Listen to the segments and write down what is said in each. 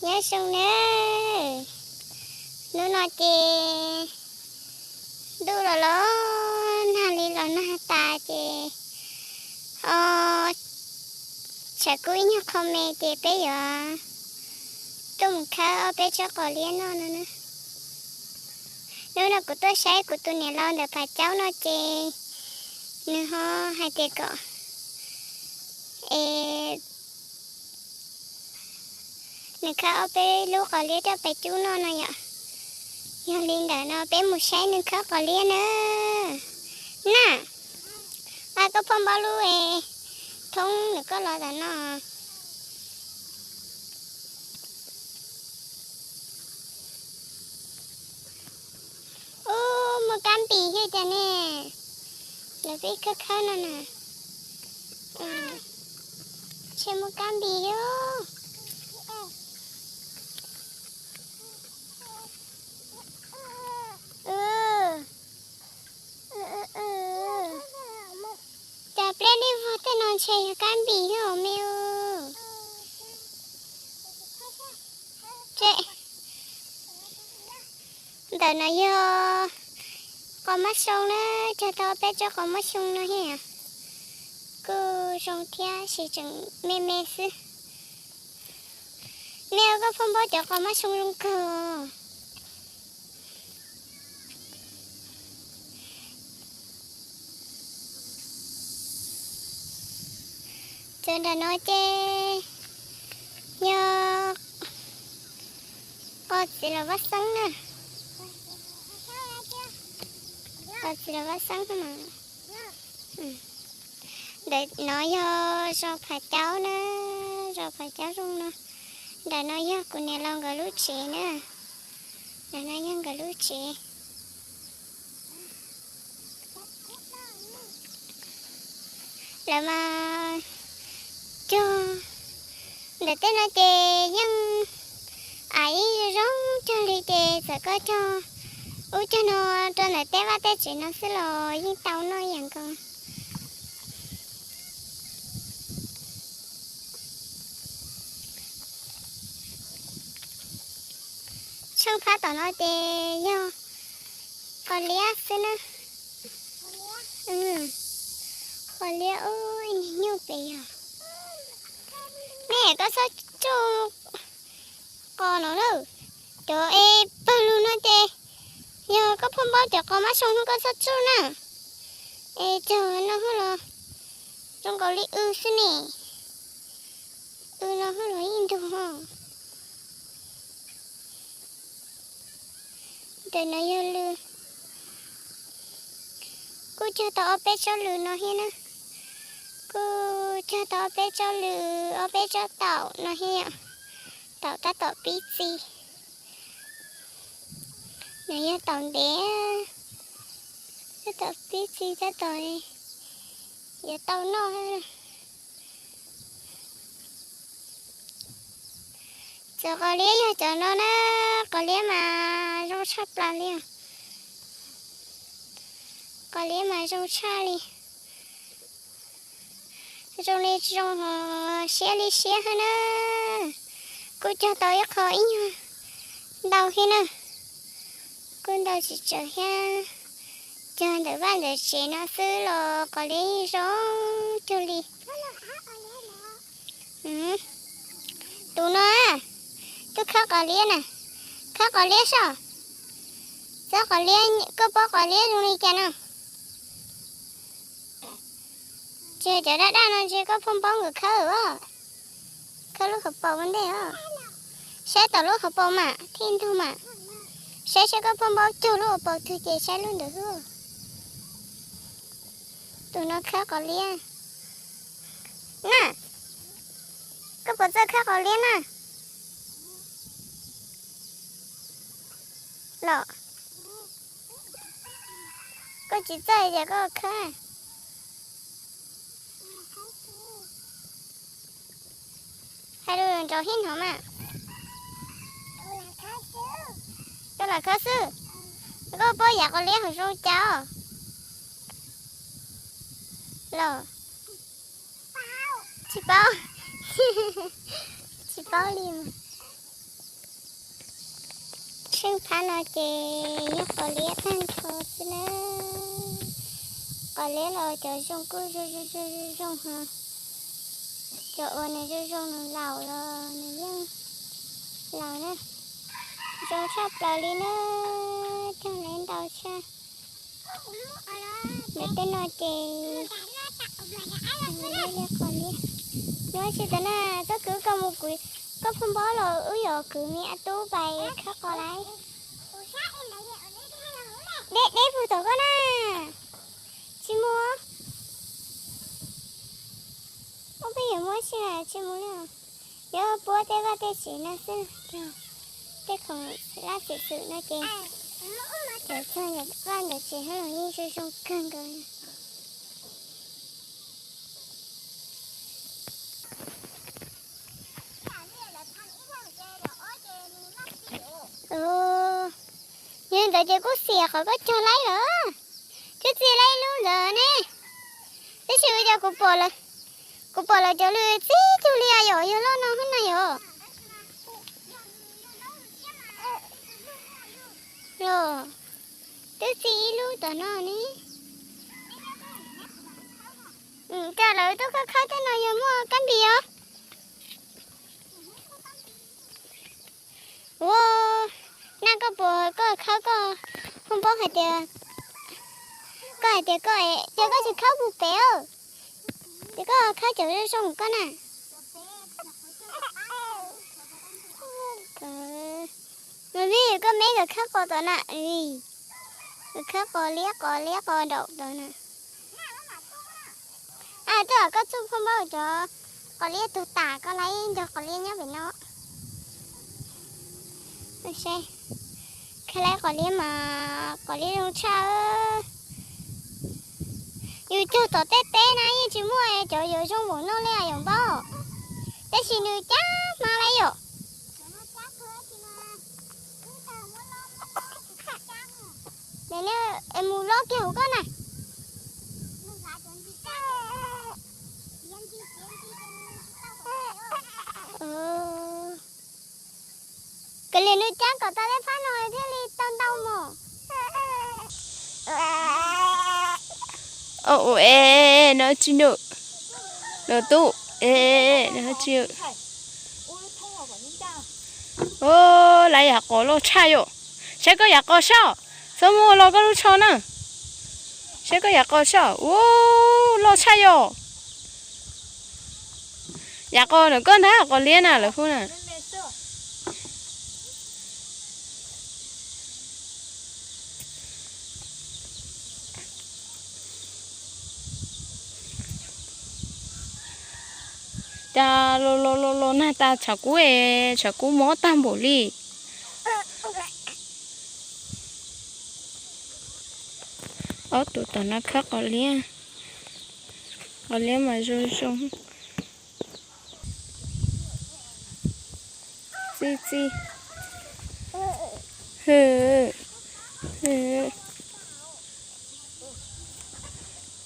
Nyob zoo nawb. Hnub no ces ntuj los los nag li los nag tas ces, o, tsam kuj ib nyuag qho me ces peb yuav tuaj mus khawb ob peb tsob qos liab noj no na. Hnub no kuv tuaj saib kuv tus niam laus ntawm Phav Caub no ces nws ho hais tias kom, es, nws khawb ob peb lub qos liab coj pais cub noj no yom. Yog li ntawd no peb mus saib nws khawb qos liab na. Na, a, koj phooj npaub lub thoob nws koj los tam no. Ub, muaj kab npis thiab cas ne. Lawv peb khawb khawb no na. Ntshe muaj kab npis thiab. Cas pliaj dej vog tej no ntshe yog kab npis thiab me. Ntawm no yog qos mab xyoo na, cog tau peb tsob qos mab xyoo no thiab. Kuj zoo thiab sis tseem me me xwb. Nej koj phooj npaub cov qos mab xyoo zoo kawg. Cov nram no ces yog qos txiv los vaj xeeb na. Qos txiv los vaj xeeb no. Ntawm no yog zos Phav Caub na, zos Phav Caub zoo no. Nram no yog kuv niam laus nkawd lub tsev na. Nram no yog nkawd lub tsev. Lawv mas cog ntawm tej no ces yeej a ib zoo cog li ces txawm koj cog ub cog no rau ntawm tej vaj tej tsev no xwb los yeej tau noj ib yam nkaus. Tsheej phab tom no ces yog qos liab xwb na. Qos liab ub, ib niag nyuj pem yog. Nej koj txhob tsuj qos no lawm. Cov es pawg lug no ces yog koj pheej npaub cov qos mab xyoo hnub koj txhob tsuj na. Es cog no hwj los zoo nkaus li w xwb ne. W no hwj los ib ntug ho. Ntawm no yog lws. Kuj cog tau ob peb tsob lws no thiab na. Kuj cog tau ob peb tsob lws, ob peb tsob taum no thiab yom. Taum tab tom pib txi. Nws yog taum ntev, tab tom pib txi tab tom yuav tau noj. Cov qos liab yog cov no na, qos liab mas zoo tshaj plaws li. Qos liab mas zoo tshaj li. Zoo li zoo ho siab li siab thiab na. Kuj cog tau ib qho ib nyuag ntau thiab na. Kuj ntau tsis tsawg thiab. Cog ntawm vaj ntawm tsev no xwb los qos liab zoo cuag li. Tus no, tuaj khawb qos liab na. Khawb qos liab soj. Txawb qos liab, koj paub qos liab zoo li cas no? Tsis yog cov daj daj no ntshe koj pheej paub nkawd khawb os. Khawb lub hauv paus ua ntej os. Saib tom lub hauv paus mas thiaj ntug mas. Saib saib koj pheej paub cog lub hauv paus twg ces saib lub ntawd xwb. Tus no khawb qos liab na. Koj puas txawj khawb qos liab na? Los, koj tsis txawj ces koj khawb. Hais lus nrov hib hnov mas. Koj lam khawb xwb. Koj paub yam qos liab hauv zoo cas os? Los, tsis paub. Tsis paub li mas. Tsheej phab no ces yog qos liab tag nrho xwb na. Qos liab los cov zoo kuj zoo zoo zoo zoo ho. Cov uas nws zoo zoo nws laus los nws yeej laus na. Zoo tshaj plaws li na. Cog lawv ntau tshaj. Ntawm tej no ces liab liab qos liab. Nyob tsis tau na, txoj kwv koj mus kwv, koj phoj npob los wb yuav kwv me ab tub pais khawb qos lawm. Deb deb puag tom koj na. Tsis mus. Ua peb yuav muab tsis tsis mus li. Yuav puab tej vaj tej tsev no xwb, tej khoom laj xwm xwm no ces cov txog vaj ntawd tsev hauv los yeej zoo zoo kawg nkaus. Yog li ntawd ces kuj xiam qhov koj cog laib lawm. Twb txi laib ib lub ntawd ne. Tab sis ua cas kuv pom lawv, kuv pom lawv cov lws txi cug li yom, yog loj no hub na yom. Los twb txi ib lub tom no ne. Cas lawv tuaj khawb khawb tej no yog muaj kab npis os. Ua, naj koj puas koj khawb koj, koj paub hais tias, koj hais tias koj, ces koj tsis khawb puag pem, ces koj khawb cov zoo zoo koj na. Mas vim koj me koj khawb qos tom na, koj khawb qos liab qos liab qos daum tom na. Twb koj txuj phoj npaub cov qos liab tug tas koj laib ncog qos liab nyob pem no. Kha laib qos liab mas qos liab zoo tshaj. Yus cog tom tej teb na yeej tsis muaj cov yuav zoo npaum no li yom npaub. Tab sis nws cab hma lawm yom. Es mus loj kiag hauv koj na. Kav liam nws cab kom tau tej phab no thiaj li tau ntau mos. No tsis num, no tub, no tsis. Lawv yam qos loj tshaj yom. Saib koj yam qos soj, txhob muab los koj lub tsho na. Saib koj yam qos soj, ua loj tshaj yom. Yam qos ntawm koj ntag qos liab na lawv hu na. Cas los los los los nag tas tshav kub es tshav kub mob tag npaum li. Ob tug tom no khawb qos liab, qos liab mas zoo zoo. Txi txi,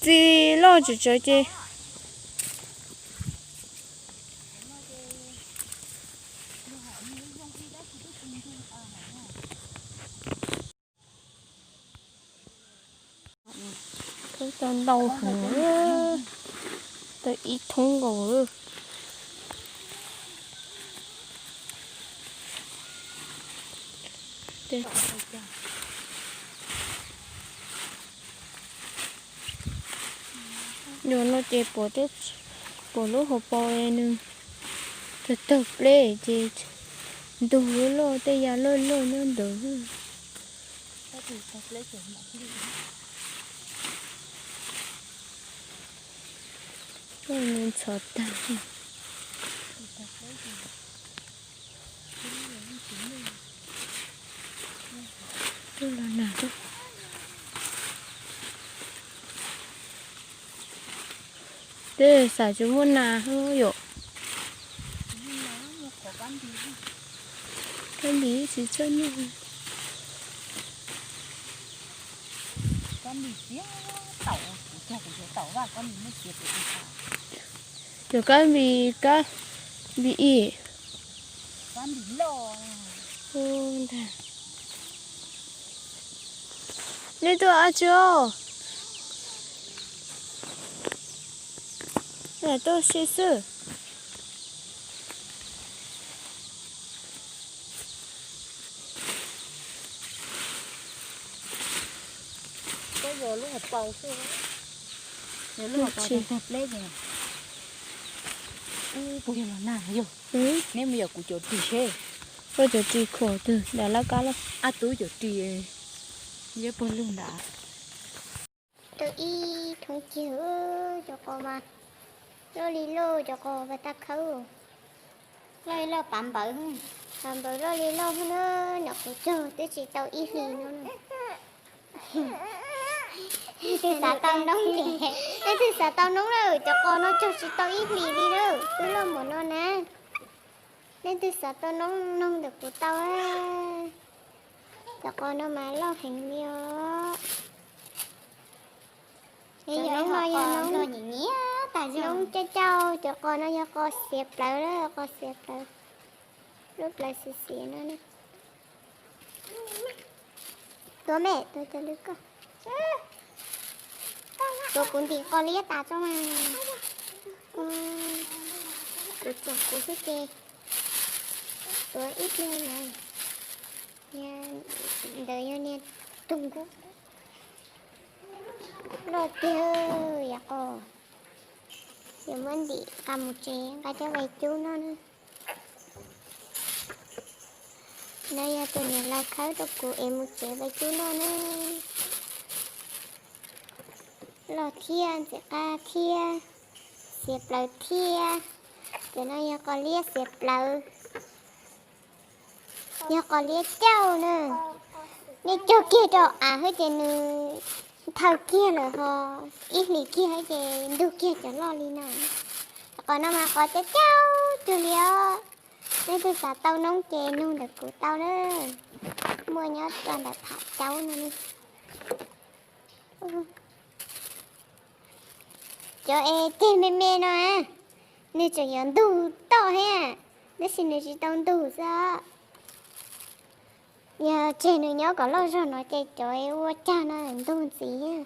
txi loj tsawv tsawv ces. Tau ntau heev, tau ib thoob nkaus. Yog no ces puas, puas lub hauv paus nws tawg tawg pleb ces ntug loj loj tej yam loj loj nyob ntawd. Ntxhov tag. Tej xav tsis muaj nas yom. Kab npis tsis txawj noj. Cov kab npis, kab npis ib. Neb tuaj ua dab tsi? Tuaj si xwb. Puas yog los nag yog? Neb mus yog kuv cov ris seb. Koj cov ris khuam twg nram laj kab laj? Ab tub cov ris, yog puag lug nram. Tau ib thoob kiag, cov qos mas loj li loj, cov qos pas tag khawb. Loj li loj pav npawv, pav npawv loj li loj na, nram kuv cog twb tsis tau ib hlis no. Leej twg xav tau noob ces, leej twg xav tau noob na, cov qos no cog tsis tau ib hlis li na, twb loj npaum no na. Leej twg xav tau noob noog ntawm kuv tau. Cov qos no mas loj heev li os. Cov noob no yog noob, noob cauj cauj, cov qos no yog qos xiav plawv, qos xiav plawv, lub plawv xiav xiav no. Tuav me, tuav cov lwm koj. Tuav kuv ntim qos liab tas tso mas. Kuv tsom kuv xwb ces tuav ib pliag na. Ntawd yog niag tug nkuj loj tiag yom qos. Yuav muab ntim nqa mus tsev nqa coj vais cub noj na. No yog tus niam laus khawb rau kuv es mus tsev vais cub noj na. Loj thiab ntxim qab thiab, xiav plawv thiab. Cov no yog qos liab xiav plawv, yog qos liab cauj na. Nej cog kiag rau av xwb ces nws thaw kiag lawm ho, ib hlis kiag ces ntug kiag cov loj li no. Qos no mas qos cauj cauj cuag li os. Leej twg xav tau noob ces nug ntawm kuv tau na. Muaj nyob rau ntawm Phav Caub no. Cov es ceg me me no, nws tseem yuav ntug toj thiab, tab sis nws tsis tau ntug xwb. Yog tseg nws nyob kom loj zog no ces cov ua cag no ntug ntxiv.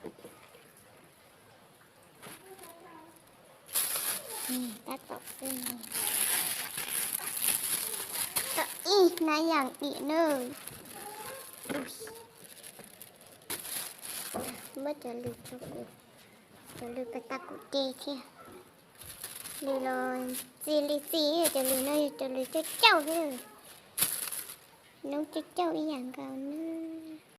Tab tom xwb, tau ib hnab yam dim nawb. Muab cov lws tso kuv, cov lws pas tag kuv ce thiab. Lws los txi li txi, cov lws no yog cov lws cauj cauj thiab. Noob cauj cauj ib yam nkaus na.